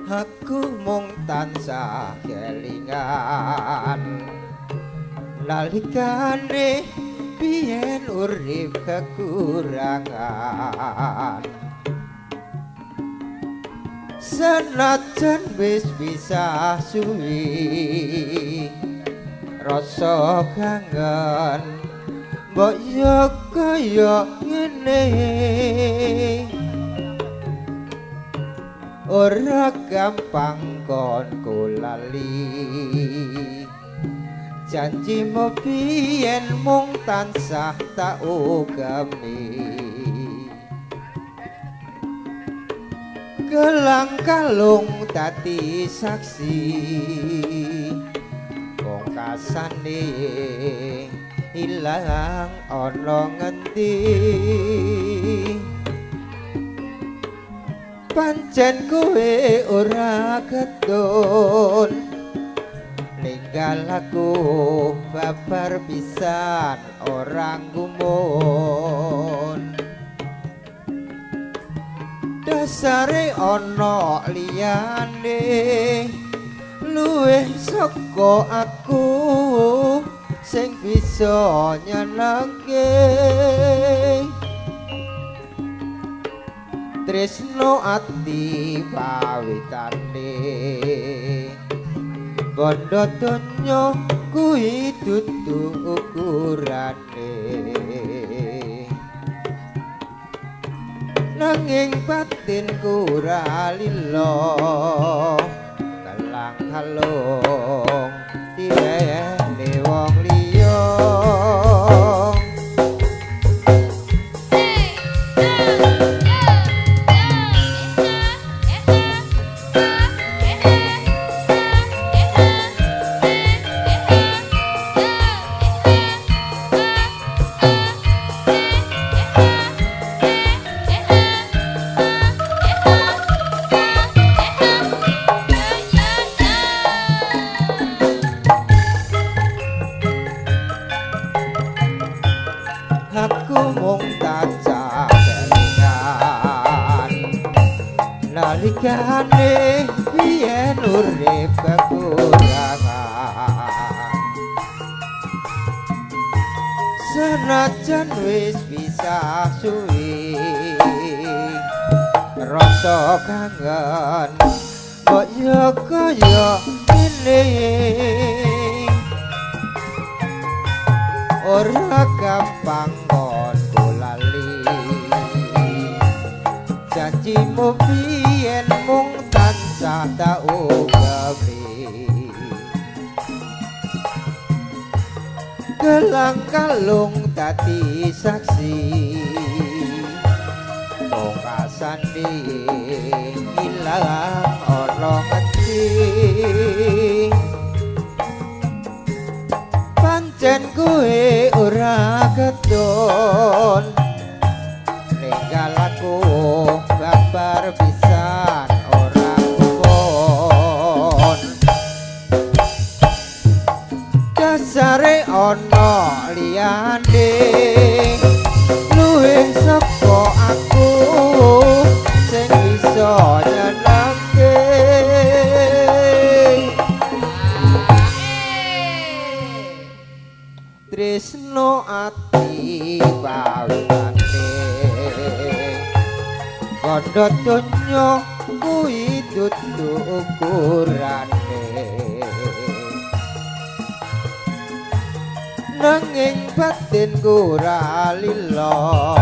Aku mung tansah kelingan nalikane biyen urip kekurangan, senajan wis bisa suwi rasa kangen mbok yo kaya ngene. Ora gampang kon lali janjimu biyen mung tansah tak ugemi. Gelang kalung dadi saksi pungkasane ilang ana ngendi. Pancen kowe ora ketun ninggal aku babar pisan ora gumun. Dasare ana liyane luwih saka aku sing bisa nyenengke. Tresno ati pawitane bondo donya kuwi dudu ukurane, nanging batinku ora lila kelang kalung diwene wong liya. Aku mung tansah kelingan nalikane biyen urip kekurangan, senajan wis bisa suwi rasa kangen mbok yo kaya ngene. Ora gampang kon lali janjimu biyen mung tansah tak ugemi. Gelang kalung dadi saksi pungkasane ilang ana ngendi. Pancen kowe ora ketun ninggal aku babar pisan ora gumun. Dasare ana liyane luwih saka aku sing bisa nyenengke. Tresno ati pawitane bondo donya kuwi dudu ukurane, nanging batinku ora lila